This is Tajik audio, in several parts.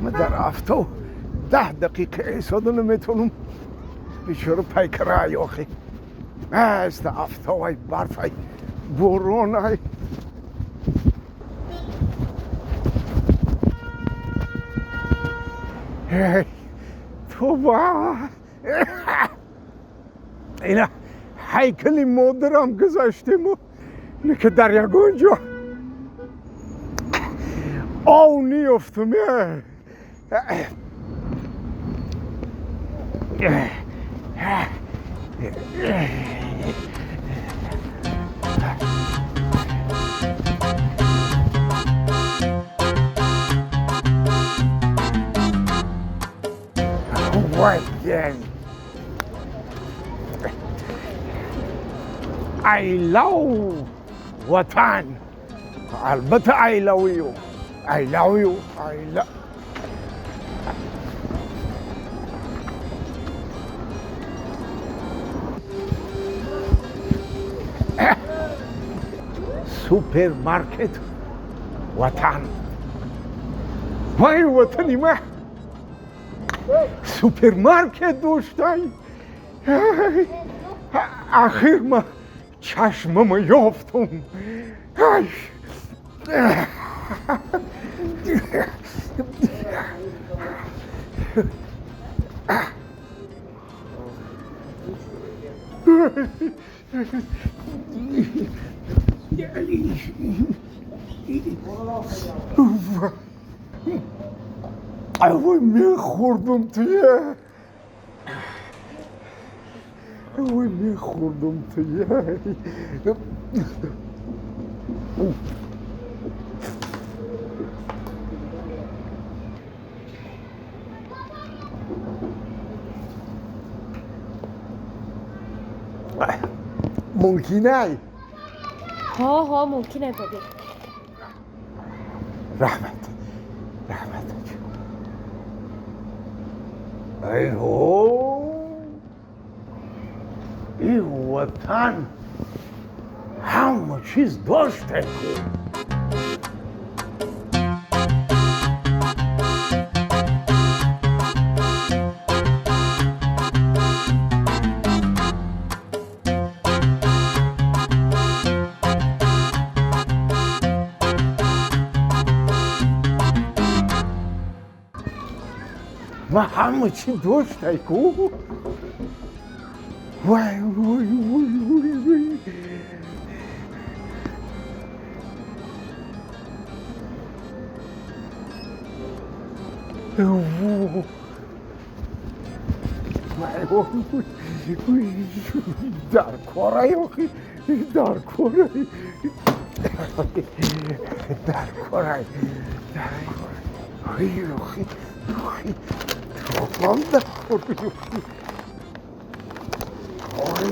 Ман дар афтоб 10 дақиқа истода наметавонам. Бечора пайкарай охи. Аста афтобай, барфай, боронай. Тоба! Ина ҳайкали модарам гузаштему, ки дар ягон ҷо ов ниёфтум. Вай, I love ватан. Албатта, I love you. I love you. I love. Супермаркет ватан. Вай, ватани ма супермаркет доштай. Ахир ма чашмама ёфтум. Ай. Вой, мехӯрдум туя. Вой, мехӯрдум туя. Мумкинай? Ҳо, ҳо, мумкинай, бобир. Раҳмат, раҳмат. Ай ҳо, ин ватан ҳама чиз доштеку. Ма ҳама чӣ доштайку. Вай, вай, вай, вай, вай. Вай, вай, дар корай охи, дар корай, дар корай, дар корай охи, охи. Вам дар корай. Ой.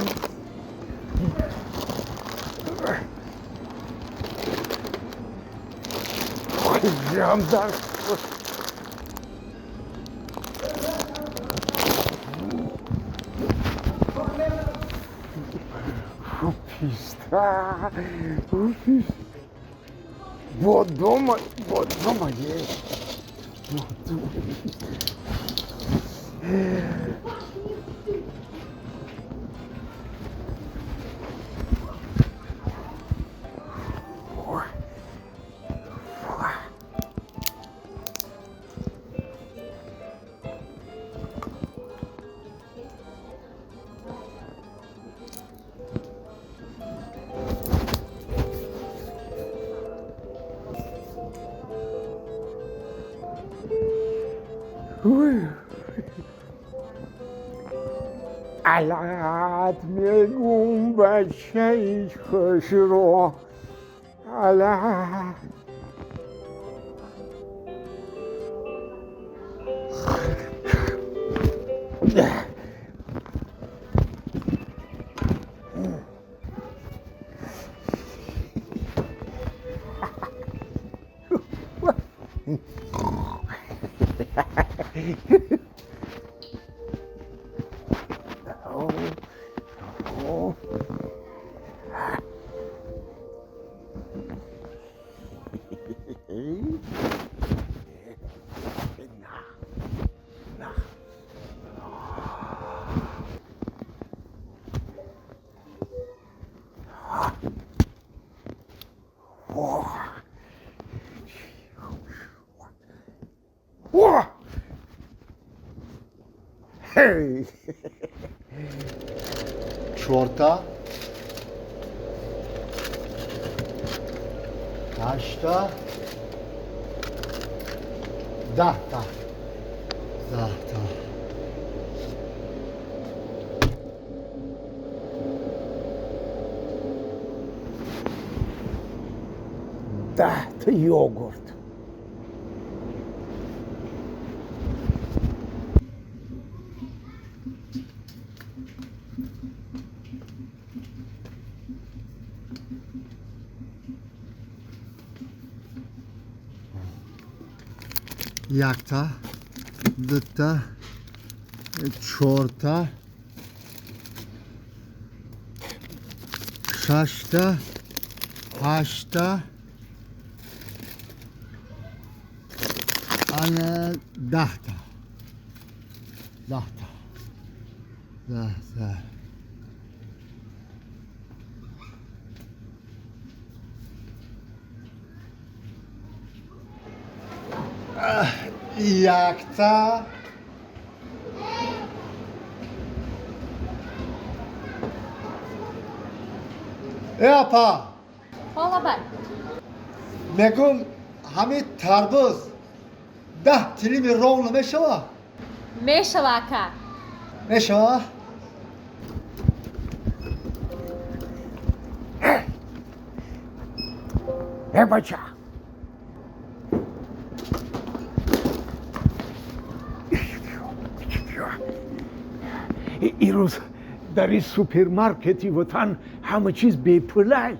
Ям дар. Писта. Бодома, бодома есть. Бодома. Алат мегум, бачаи хушро, алат. О! Ҳей! Чорта, ҳашта, 10та, 10та. 10та йогурт. Якта, дута, чорта, шашта, ҳашта, ана 10та, 10та, 10та. Якта, э, апа. Ҳо, лаббай. Мегум, ҳамин тарбуз 10 тилими ровно мешава? Мешава, ака. Мешава. Э, бача! Ирӯз дар ин супермаркети Ватан ҳама чиз бепулай.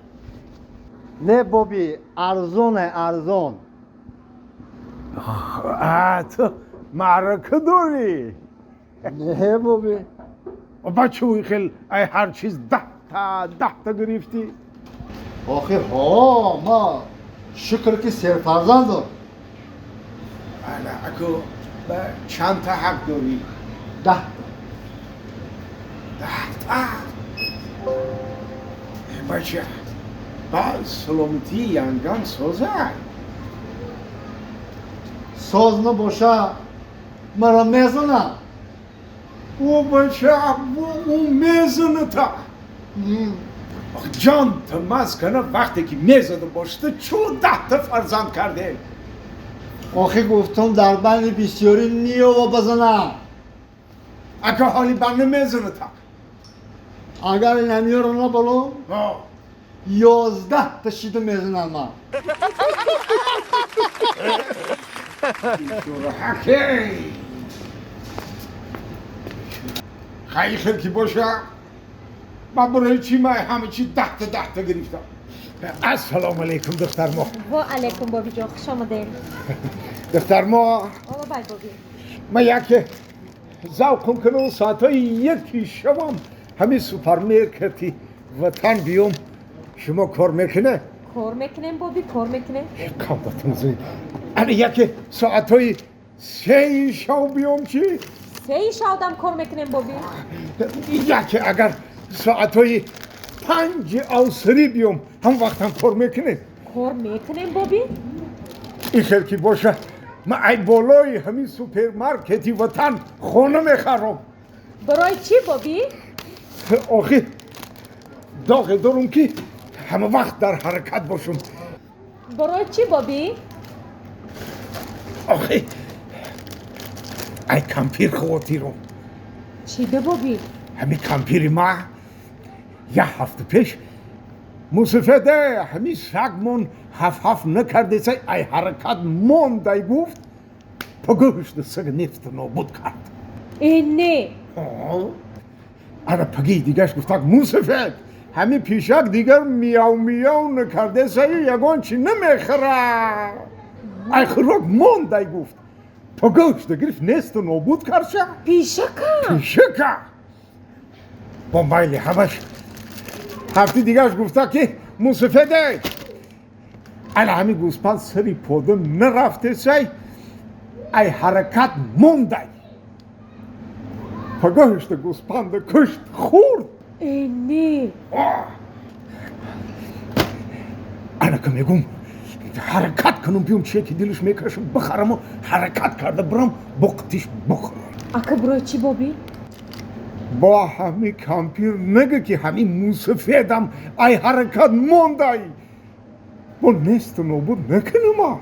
Не, боби, арзоне, арзон. А ту маърака дорӣ? Не, боби. Бача, хел ай ҳар чиз 10та 10та гирифтӣ? Охи ҳо, ма шукр, ки серфарзанд дор. Ана аку чандта ҳақ дорӣ? 10. 10та. Бача, ба саломатии янгам созай. Соз набоша, мара мезана. О, бача, ӯ мезаната. Ҷон тамаз кана, вақте ки мезада бошада, чӯ 10та фарзанд кардем? Охи, гуфтум, дар байни бисёрӣ ниёва базана. Ака, ҳоли бар намезаната. Агар инамиёро наболо, 11та шида мезанам ман. Ҳакей, хай, хел ки боша, ман барои чӣ май ҳама чи 10та 10та гирифтам? Ассалому алайкум, духтармо. Во алайкум, бобиҷон, хуш омадем. Духтармо. Ҳо, лаббай, боби. Ман яке завқум кунам, соатҳои 1 шавам ҳамин супермаркети Ватан биём, шумо кор мекунед? Кор мекунем, боби, кор мекунем. Ана, яке соатҳои 3 шав биём чӣ? 3 шавдам кор мекунем, боби. Яке агар соатҳои 5 авсрӣ биём, ҳам вақтам кор мекунед? Кор мекунем, боби. Ин хел ки боша, ман ай болои ҳамин супермаркети Ватан хона мехарам. Барои чӣ, боби? Охи, доғе дорум, ки ҳама вақт дар ҳаракат бошум. Барои чӣ, боби? Охи, ай кампир хавотирам. Чӣ да, боби? Ҳамин кампири ма як ҳафта пеш: «Мусафеде, ҳамин сагмон ҳаф-ҳаф накардесай, ай ҳаракат мондай», гуфт. Пагӯшта саг нефта нобуд кард. Э, не! Ана, пагии дигаш гуфтак: «Мусафед, ҳамин пишак дигар мияв мияв накардесаю, ягон чи намехӯра, ай хӯрок мондай», гуфт. Пагӯшта гирифт, несту нобуд кардша. Пишака? Пишака. Бо майли ҳамаш, ҳафти дигаш гуфта, ки: «Мусафеде, ана ҳамин гӯспанд сари пода нарафтесай, ай ҳаракат мондай». Пагоҳишта гӯспанда кушт, хӯрд. Э, не! Ана ка мегум, ҳаракат кунам, биём, чие ки дилаш мекашам, бихараму ҳаракат карда бирам, боқтиш бихӯрам. Ака, бирои чӣ, боби? Бо ҳами кампир нага, ки ҳамин мусафедам ай ҳаракат мондай, бо несту нобуд накунама.